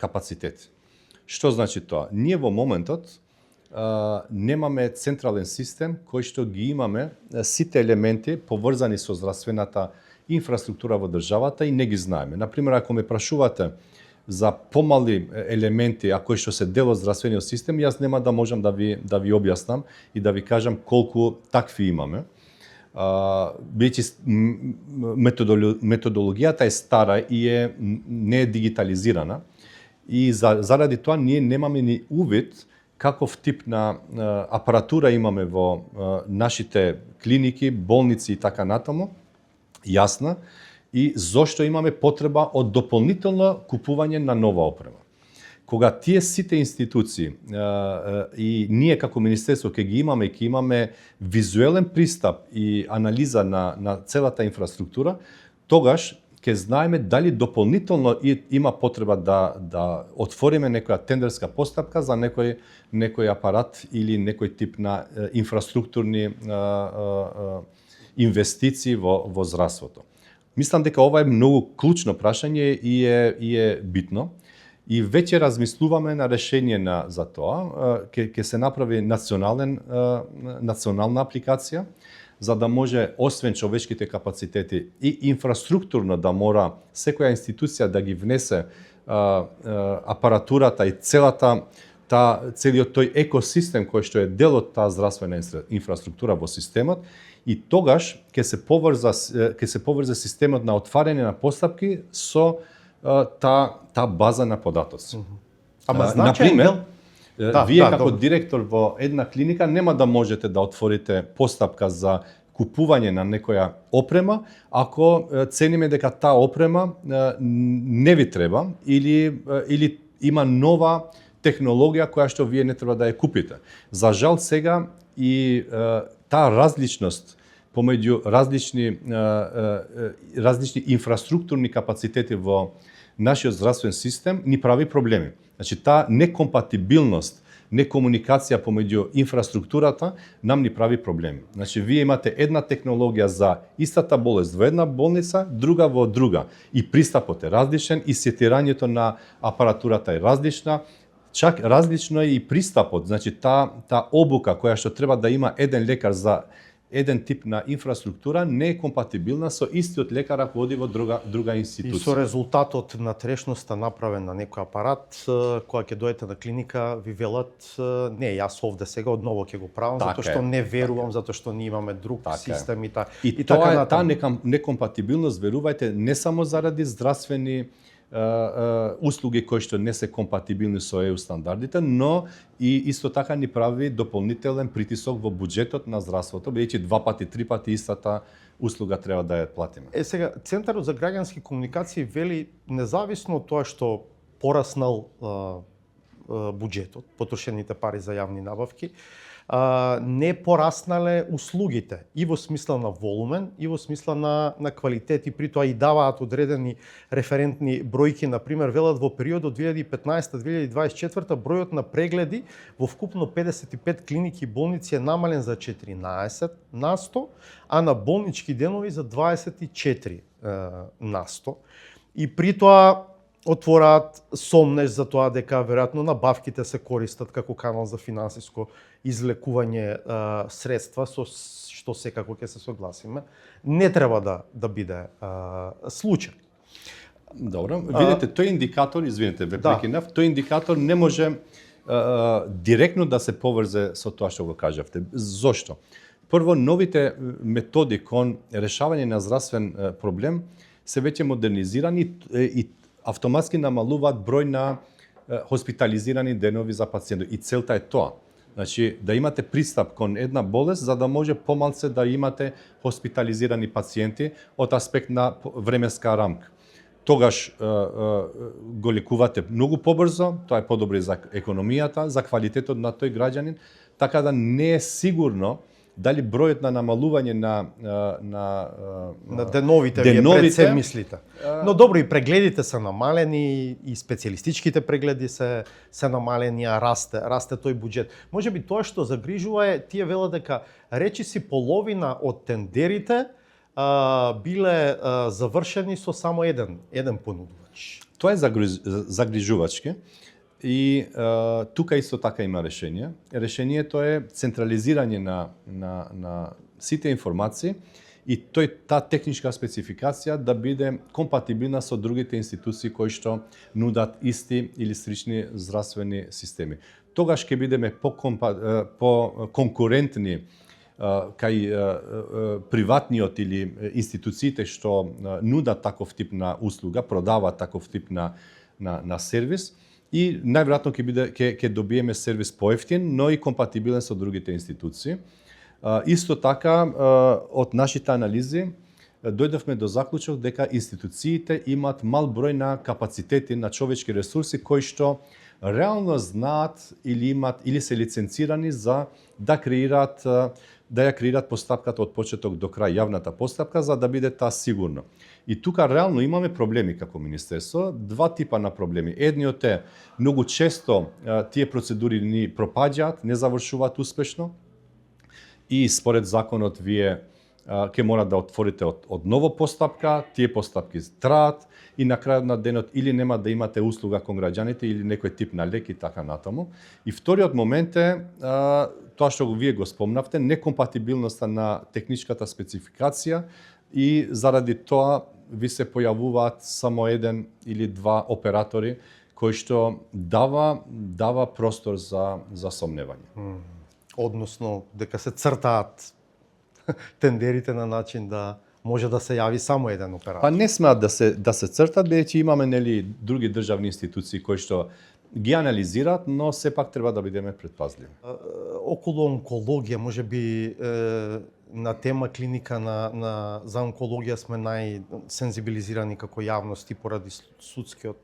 капацитети. Што значи тоа? Ние во моментот немаме централен систем кој што ги имаме сите елементи поврзани со здравствената инфраструктура во државата и не ги знаеме. Например, ако ме прашувате за помали елементи, а кои што се дел од здравствениот систем, јас нема да можам да ви објаснам и да ви кажам колку такви имаме. Бидејќи методологијата е стара и не е дигитализирана и заради тоа ние немаме ни увид каков тип на апаратура имаме во нашите клиники, болници и така натаму, јасна, и зошто имаме потреба од дополнително купување на нова опрема. Кога тие сите институции и ние како Министерство ќе ги имаме и ќе имаме визуелен пристап и анализа на целата инфраструктура, тогаш ќе знаеме дали дополнително има потреба да отвориме некоја тендерска постапка за некој апарат или некој тип на инфраструктурни инвестиции во здравството. Мислам дека ова е многу клучно прашање и е битно. И веќе размислуваме на решение за тоа. Ќе се направи национална апликација, за да може, освен човечките капацитети и инфраструктурно да мора секоја институција да ги внесе апаратурата и целиот тој екосистем кој што е дел од таа здравствена инфраструктура во системот, и тогаш ќе се поврзе системот на отварање на постапки со таа база на податоци. Например, вие како директор во една клиника нема да можете да отворите постапка за купување на некоја опрема ако цениме дека таа опрема не ви треба или има нова технологија која што вие не треба да ја купите. За жал сега и таа различност помеѓу различни инфраструктурни капацитети во нашиот здравствен систем ни прави проблеми. Значи, таа некомпатибилност некомуникација помеѓу инфраструктурата нам ни прави проблеми. Значи, вие имате една технологија за истата болест во една болница, друга во друга. И пристапот е различен, и сетирањето на апаратурата е различна, чак различно е и пристапот, значи таа обука која што треба да има еден лекар за еден тип на инфраструктура не е компатибилна со истиот лекар ако оди во друга институција. И со резултатот на трешноста направен на некој апарат, кога ќе дојдете на клиника, ви велат, не, јас овде сега одново ќе го правам, затоа што не верувам, затоа што ние имаме друг систем и така натаму. Таа некомпатибилност, верувајте, не само заради здравствени услуги кои што не се компатибилни со ЕУ стандардите, но и исто така ни прави дополнителен притисок во буџетот на здравството, бидејќи 2 пати, 3 пати истата услуга треба да ја платиме. Сега, Центарот за граѓански комуникации вели, независно од тоа што пораснал буџетот, потрошените пари за јавни набавки, не пораснале услугите и во смисла на волумен и во смисла на квалитет, и при тоа и даваат одредени референтни бројки. Например, велат во периодот 2015-2024 бројот на прегледи во вкупно 55 клиники и болници е намален за 14%, а на болнички денови за 24%. И при тоа отвораат сомнеж за тоа дека веројатно набавките се користат како канал за финансиско излекување средства, со што секако ќе се согласиме, не треба да биде случај. Добро, видите, тој индикатор, извинете, ве прекинав, тој индикатор не може директно да се поврзе со тоа што го кажавте. Зошто? Прво, новите методи кон решавање на здравствен проблем се веќе модернизирани и автоматски намалуваат број на хоспитализирани денови за пациенти. И целта е тоа. Значи, да имате пристап кон една болест, за да може помалце да имате хоспитализирани пациенти од аспект на временска рамка. Тогаш го лекувате многу побрзо, тоа е подобро за економијата, за квалитетот на тој граѓанин, така да не е сигурно дали бројот на намалување на деновите вие пред се мислите. Но добро, и прегледите се намалени, и специјалистичките прегледи се намалени, а расте тој буџет. Можеби тоа што загрижува е, тие велат дека речиси половина од тендерите биле завршени со само еден понудувач. Тоа е загрижувачки. И тука исто така има решение. Решението е централизирање на сите информации и таа техничка спецификација да биде компатибилна со другите институции кои што нудат исти или слични здравствени системи. Тогаш ќе бидеме по конкурентни кај приватниот или институциите што нудат таков тип на услуга, продаваат таков тип на сервис. И најверојатно ќе добиеме сервис поевтин, но и компатибилен со другите институции. Исто така, од нашите анализи, дојдовме до заклучок дека институциите имаат мал број на капацитети на човечки ресурси кои што реално знаат или се лиценцирани за да ја креираат постапката од почеток до крај, јавната постапка, за да биде таа сигурно. И тука реално имаме проблеми како министерство, 2 типа на проблеми. Едниот е многу често тие процедури ни пропаѓаат, не завршуваат успешно и според законот вие ќе мора да отворите од ново постапка, тие постапки траат и на крајот на денот или нема да имате услуга кон граѓаните или некој тип на лек и така натаму. И вториот момент е тоа што вие го спомнавте, некомпатибилноста на техничката спецификација и заради тоа ви се појавуваат само еден или 2 оператори кои што дава простор за сомневање. Односно дека се цртаат тендерите на начин да може да се јави само еден оператор. Па не смеат да се цртат, бидејќи имаме други државни институции кои што ги анализираат, но сепак треба да бидеме предпазливи. Околу онкологија, можеби на тема клиника за онкологија сме најсензибилизирани како јавност и поради судскиот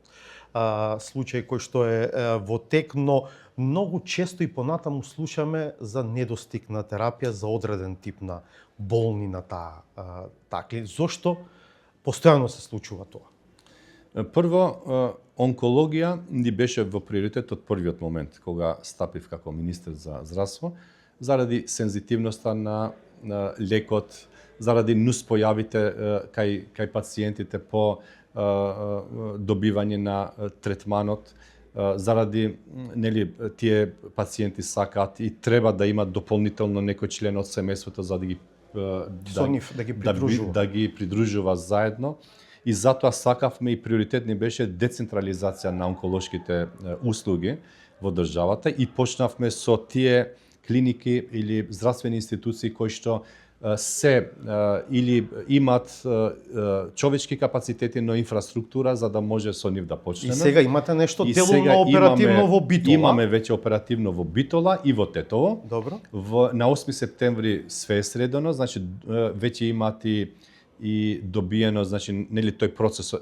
случај кој што е во тек, но многу често и понатаму слушаме за недостиг на терапија за одреден тип на болни на таа клиника. Зошто постојано се случува тоа? Прво, онкологија ни беше во приоритет од првиот момент, кога стапив како министер за здравство, заради сензитивноста на лекот, заради нуспојавите кај пациентите по добивање на третманот, заради тие пациенти сакаат и треба да имат дополнително некој член од семејството за да ги придружува заедно. И затоа сакавме и приоритет ни беше децентрализација на онколошките услуги во државата и почнавме со тие клиники или здравствени институции кои што се или имат човечки капацитети, но инфраструктура за да може со нив да почнеме. И сега имате нешто делумно оперативно во Битола? Имаме веќе оперативно во Битола и во Тетово. Добро. На 8 септември све е средено, значи веќе имат и добиено, значи тој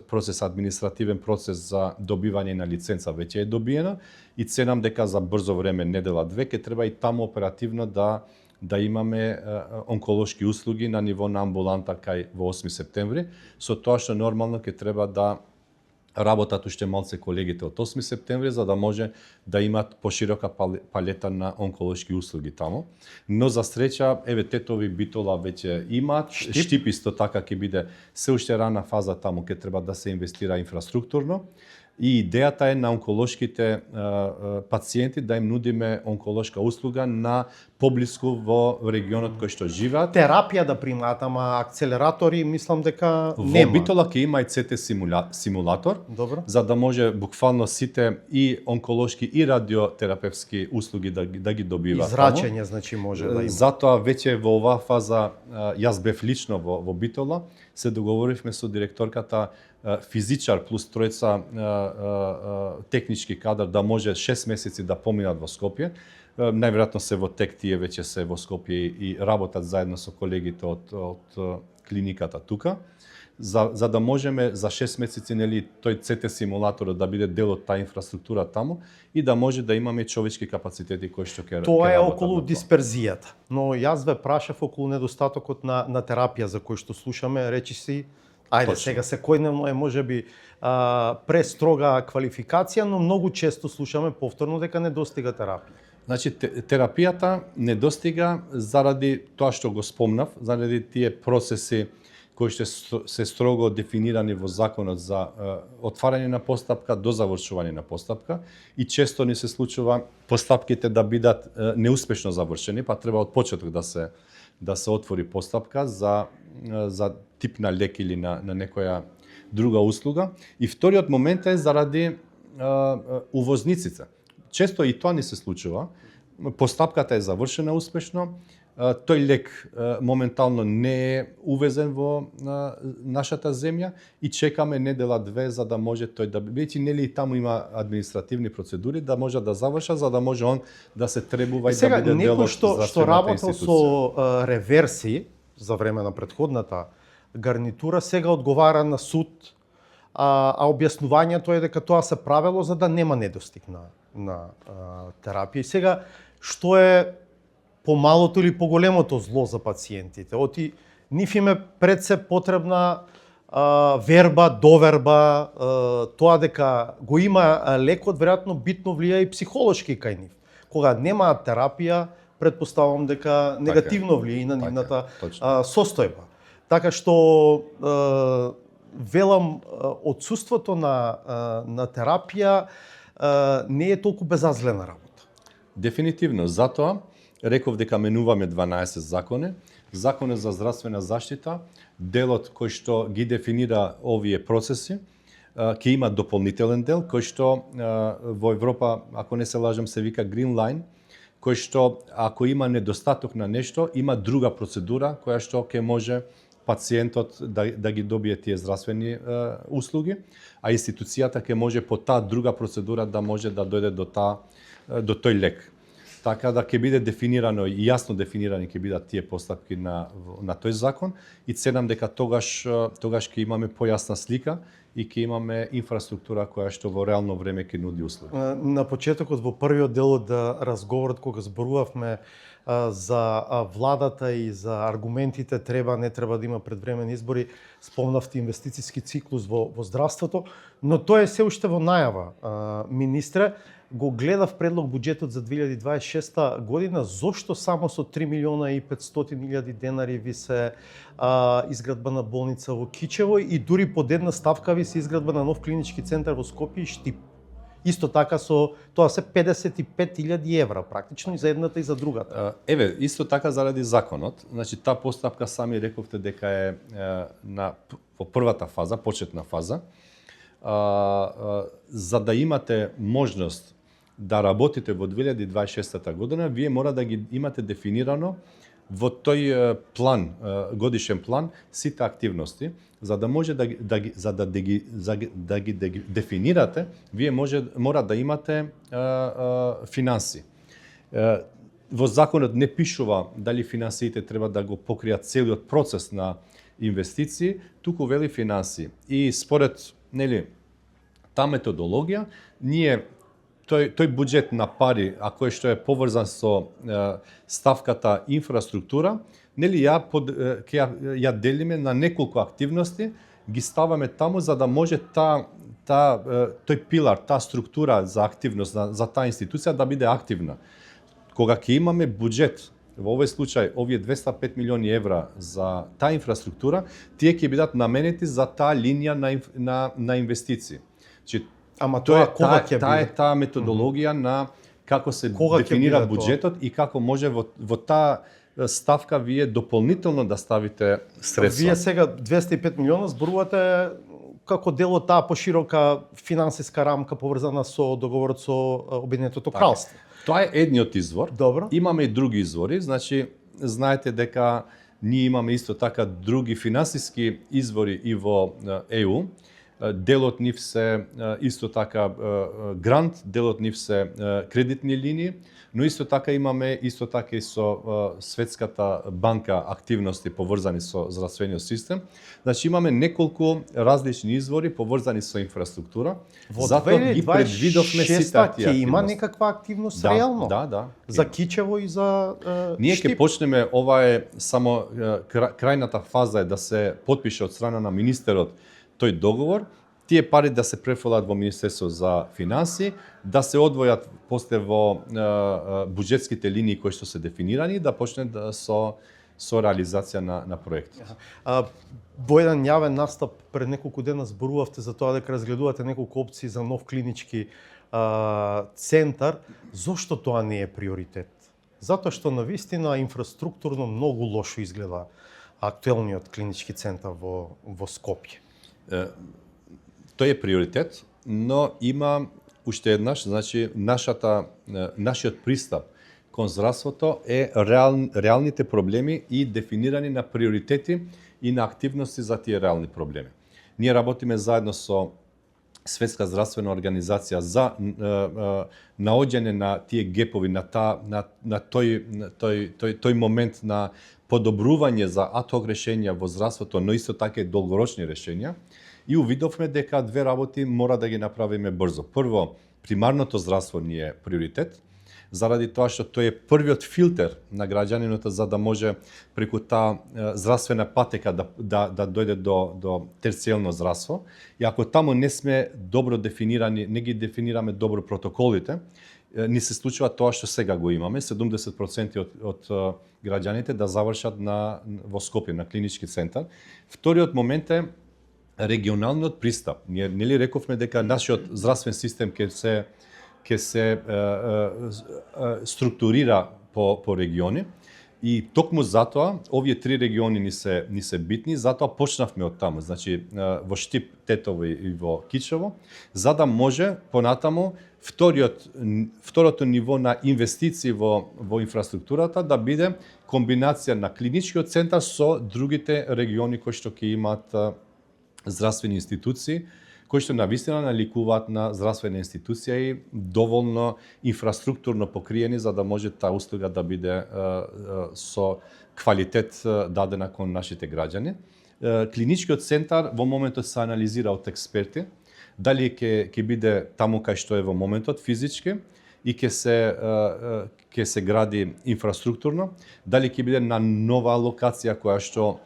процес административен процес за добивање на лиценца веќе е добиено и ценам дека за брзо време, недела-две, ќе треба и таму оперативно да имаме онколошки услуги на ниво на амбуланта кај во 8 септември, со тоа што нормално ќе треба да работат уште малце колегите од 8 септември за да може да имат поширока палета на онколошки услуги таму. Но за среќа, Тетови, Битола веќе имаат, Штип исто така ќе биде се уште рана фаза таму, ќе треба да се инвестира инфраструктурно. И идејата е на онколошките пациенти да им нудиме онколошка услуга на поблиску во регионот кој што живеат. Терапија да примаат, ама акцелератори мислам дека нема. Во Битола ќе има и ЦТ симулатор, Добро. За да може буквално сите и онколошки и радиотерапевски услуги да ги добиваат. Израчење значи може да има. Затоа веќе во оваа фаза јас бев лично во Битола, се договоривме со директорката физичар плюс тројца технички кадар да може 6 месеци да поминат во Скопје. Најверојатно се во тек, тие веќе се во Скопје и работат заедно со колегите од клиниката тука. За да можеме за 6 месеци тој ЦТ симулаторот да биде дел од таа инфраструктура таму и да може да имаме човечки капацитети кои што ќе Тоа е околу дисперзијата, но јас ве прашав околу недостатокот на терапија за кој што слушаме, речи си ајде, сега секојдневно е можеби престрога квалификација, но многу често слушаме повторно дека недостига терапија. Значи, терапијата недостига заради тоа што го спомнав, заради тие процеси кои што се строго дефинирани во законот за отварање на постапка до завршување на постапка и често ни се случува постапките да бидат неуспешно завршени, па треба од почеток да се отвори постапка за тип на лек или на некоја друга услуга. И вториот момент е заради увозниците. Често и тоа ни се случува. Постапката е завршена успешно, тој лек моментално не е увезен во нашата земја и чекаме недела-две за да може тој да биде, нели таму има административни процедури да може да заврша, за да може он да се требува и да биде дел од здравствената институција. Сега некој што работел со реверси за време на претходната гарнитура сега одговара на суд, а објаснувањето е дека тоа се правело за да нема недостиг на терапија. И сега што е помалото или поголемото зло за пациентите? Оти нив им е пред се потребна верба, доверба, тоа дека го има лекот веројатно битно влија и психолошки кај нив. Кога немаат терапија, претпоставувам дека негативно влија и на нивната состојба. Така што велам, отсуството на терапија не е толку безазлена работа. Дефинитивно, затоа реков дека менуваме 12 закони. Законот за здравствена заштита, делот кој што ги дефинира овие процеси, ќе има дополнителен дел кој што во Европа, ако не се лажам, се вика Green Line, кој што ако има недостаток на нешто, има друга процедура која што ќе може пациентот да ги добие тие здравствени услуги, а институцијата ќе може по таа друга процедура да може да дојде до тој лек. Така да ќе биде дефинирано и јасно дефинирани ќе бидат тие постапки на тој закон и ценам дека тогаш ќе имаме појасна слика и ќе имаме инфраструктура која што во реално време ќе нуди услуги. На почетокот во првиот дел од разговорот кога зборувавме за владата и за аргументите треба не треба да има предвремени избори, спомнавте инвестициски циклус во здравството, но тоа е се уште во најава. Министре, го гледав предлог буџетот за 2026 година, зошто само со 3.500.000 денари ви се изградба на болница во Кичево и дури под една ставка ви се изградба на нов клинички центар во Скопје и Штип. Исто така со тоа се 55.000 евра практично и за едната и за другата. Еве, исто така заради законот, значи таа постапка сами рековте дека е во првата фаза, почетна фаза, за да имате можност да работите во 2026 година, вие мора да ги имате дефинирано во тој план, годишен план, сите активности, за да може да ги дефинирате, вие мора да имате финанси. Во законот не пишува дали финансиите треба да го покријат целиот процес на инвестиции, туку вели финанси. И според таа методологија, ние тој буџет на пари, а кој што е поврзан со ставката инфраструктура, ја делиме на неколку активности, ги ставаме таму за да може тој пилар, таа структура за активност за таа институција да биде активна. Кога ќе имаме буџет, во овој случај овие 205 милиони евра за таа инфраструктура, тие ќе бидат наменети за таа линија на инвестиции. Ама тоа кога ќе биде? Таа методологија на како се дефинира буџетот и како може во таа ставка вие дополнително да ставите средства. Вие сега 205 милиона зборувате како дел од таа поширока финансиска рамка поврзана со договорот со Обединетото кралство. Тоа е едниот извор. Добро. Имаме и други извори, значи знаете дека ние имаме исто така други финансиски извори и во ЕУ. Делот нив се исто така грант, делот нив се кредитни линии, но исто така имаме исто така и со Светската банка активности поврзани со здравствениот систем. Значи имаме неколку различни извори поврзани со инфраструктура. Затоа ги предвидовме сите тие активности. Има некаква активност реално? Да. За Кичево и за Ние ќе почнеме, ова е само крајната фаза е да се потпише од страна на министерот тој договор, тие пари да се префрлат во Министерство за финанси, да се одвојат после во буџетските линии кои што се дефинирани, да почне со реализација на проекти. Во еден јавен настап пред неколку дена зборувавте за тоа дека разгледувате неколку опции за нов клинички центар. Зошто тоа не е приоритет? Затоа што навистина инфраструктурно многу лошо изгледа актуелниот клинички центар во Скопје. Тој е приоритет, но има уште еднаш, значи нашиот пристап кон здравството е реалните проблеми и дефинирани на приоритети и на активности за тие реални проблеми. Ние работиме заедно со Светска здравствена организација за наоѓање на тие гепови, на тој момент на подобрување за ад-хок решенја во здравството, но исто така и долгорочни решенја. И увидовме дека две работи мора да ги направиме брзо. Прво, примарното здравство ни е приоритет, заради тоа што тој е првиот филтер на граѓаниното за да може преку таа здравствена патека да дојде до терцијално здравство. И ако таму не сме добро дефинирани, не ги дефинираме добро протоколите, ни се случува тоа што сега го имаме, 70% од граѓаните да завршат во Скопје на клинички центар. Вториот момент е регионалниот пристап. Ние нели рековме дека нашиот здравствен систем ќе се структурира по региони и токму затоа овие три региони ни се битни, затоа почнавме од таму, значи во Штип, Тетово и во Кичево, за да може понатаму второто ниво на инвестиции во инфраструктурата да биде комбинација на клиничкиот центар со другите региони кои што ќе имаат здравствени институции кои што навистина наликуваат на здравствена институција и доволно инфраструктурно покриени за да може таа услуга да биде со квалитет дадена кон нашите граѓани. Клиничкиот центар во моментот се анализира од експерти, дали ќе биде таму кај што е во моментот физички и ќе се гради инфраструктурно, дали ќе биде на нова локација која што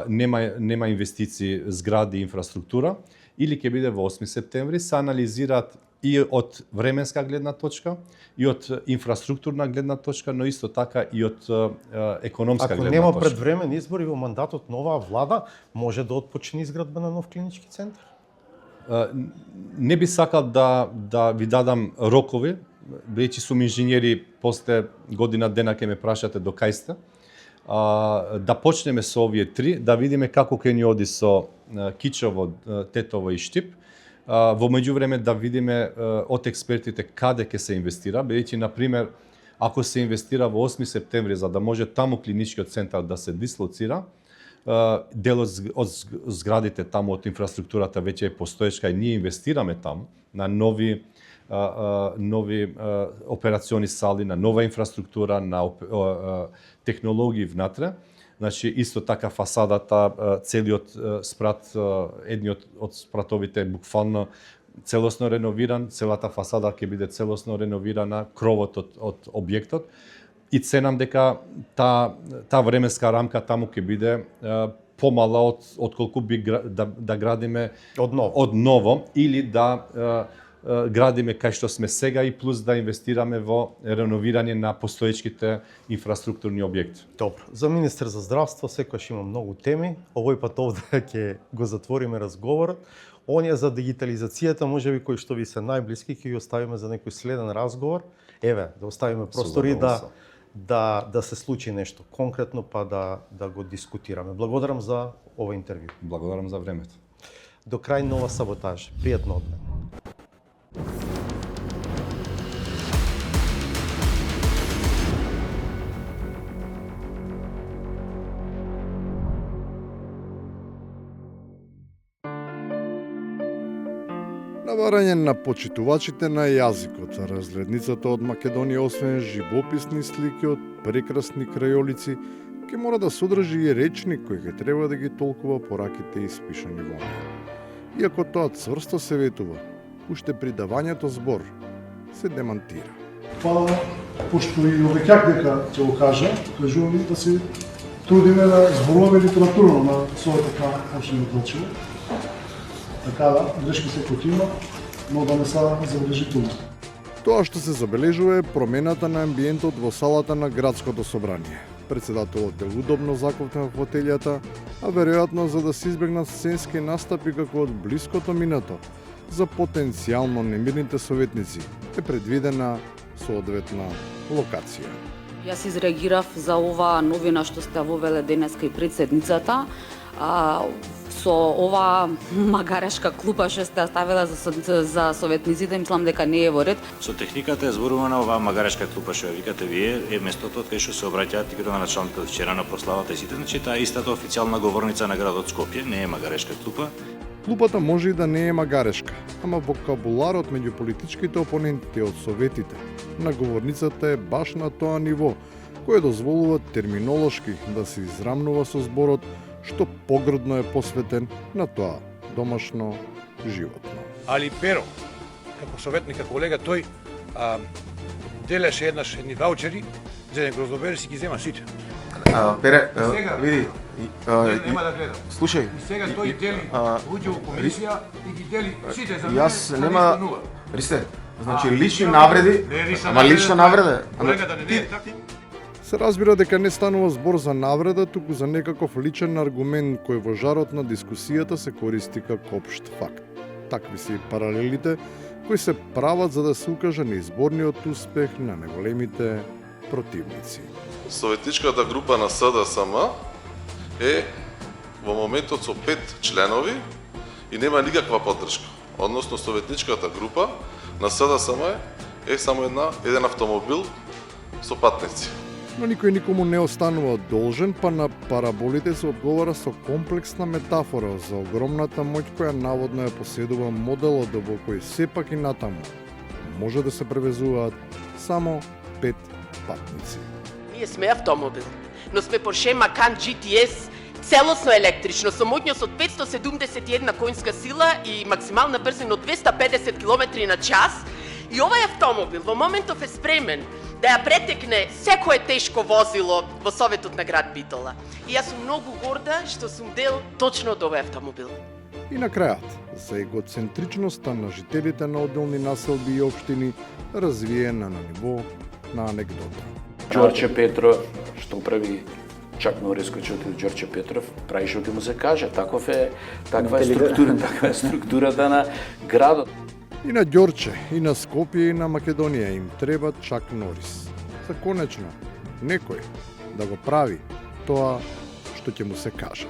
нема инвестиции, згради, инфраструктура, или ќе биде во 8 септември, се анализираат и од временска гледна точка, и од инфраструктурна гледна точка, но исто така и од економска гледна точка. Ако нема предвремен избори во мандатот на оваа влада, може да отпочне изградба на нов клинички центар? Не би сакал да ви дадам рокови, бидејќи сум инженери, после година дена ќе ме прашате до кај сте. Да почнеме со овие три, да видиме како ќе ни оди со Кичево, Тетово и Штип. Во меѓувреме да видиме од експертите каде ќе се инвестира, бидејќи на пример ако се инвестира во 8 септември за да може таму клиничкиот центар да се дислоцира, дел од зградите таму од инфраструктурата веќе е постоечка и ние инвестираме таму на нови операциони сали, на нова инфраструктура, на технологии внатре. Значи, исто така фасадата, целиот спрат, едниот од спратовите буквално целосно реновиран, целата фасада ќе биде целосно реновирана, кровот од објектот. И ценам дека таа временска рамка таму ќе биде помала од колку би да градиме од ново или да градиме кај што сме сега и плюс да инвестираме во реновирање на постоечките инфраструктурни објекти. Добро. За министер за здравство секогаш има многу теми. Овој пат овде ќе го затвориме разговорот. Оние за дигитализацијата, можеби кои што ви се најблиски, ќе ги оставиме за некој следен разговор. Еве, да оставиме простори да се случи нешто конкретно, па да го дискутираме. Благодарам за ова интервју. Благодарам за времето. До крај нова саботажа. Пријатно одмена. Наварање на почитувачите на јазикот, разгледницата од Македонија, освен живописни слики од прекрасни крајолици, ќе мора да содржи и речник кој ќе треба да ги толкува пораките испишани во неа. Иако тоа цврсто се ветува, уште при давањето збор се демантира. Фала, пошто и обеќак дека ќе го кажувам да се трудиме да зборуваме литературно на својата така почнемо толчево. Така да, грешки секој има, но да не се забележително. Тоа што се забележува е промената на амбиентот во салата на градското собрание. Председателот е удобно заковтен во фотелјата, а веројатно за да се избегнат сценски настапи како од блиското минато, за потенцијално немирните советници е предвидена соодветна локација. Јас изреагирав за ова новина што сте вовеле денеска и председницата. Со ова магарешка клупа што сте оставила за советниците, мислам дека не е во ред. Со техниката е зборувана оваа магарешка клупа што ја викате вие, е местото од кај што се обраќаат и градоначалникот вчера на прославата и сите, значи таа истата официјална говорница на градот Скопје, не е магарешка клупа. Клупата може и да не е магарешка, ама вокабуларот меѓу политичките опоненти од советите на говорницата е баш на тоа ниво, кое дозволува терминолошки да се израмнува со зборот што погрдно е посветен на тоа домашно животно. Али Перо, како советник, како колега, тој делеше едни ваучери за еден гроздобер и си ги зема сите. Пере, сега, види, нема да гледам. слушај, И сега тој дели, уѓе во комисија и ги дели сите за мене. јас нема, Ристе, значи лични навреди, ама лична навреда, колега да не е така. Се разбира дека не станува збор за навреда, туку за некаков личен аргумент кој во жарот на дискусијата се користи како општ факт. Такви се и паралелите кои се прават за да се укаже неизборниот успех на неголемите противници. Советничката група на СДСМ е во моментот со 5 членови и нема никаква поддршка. Односно, советничката група на СДСМ е само еден автомобил со патници. Но никој никому не останува должен, па на параболите се одговара со комплексна метафора за огромната моќ која наводно ја поседува моделот во кој сепак и натаму може да се превезуваат само 5 патници. Ние сме автомобил, но сме Porsche Macan GTS целосно електрично со моќност од 571 конска сила и максимална брзина од 250 км/час. И овој автомобил во моментов е спремен да ја претекне секое тешко возило во Советот на град Битола. И јас сум многу горда што сум дел точно од овој автомобил. И на крајот, за егоцентричноста на жителите на одделни населби и општини развиена на ниво на анегдота. Ѓорче Петров, што прави Чак Норис кој чути Ѓорче Петров, прави што ќе му се каже, таква е структурата на градот. И на Ѓорче, и на Скопје, и на Македонија им треба Чак Норис. За конечно некој да го прави тоа што ќе му се каже.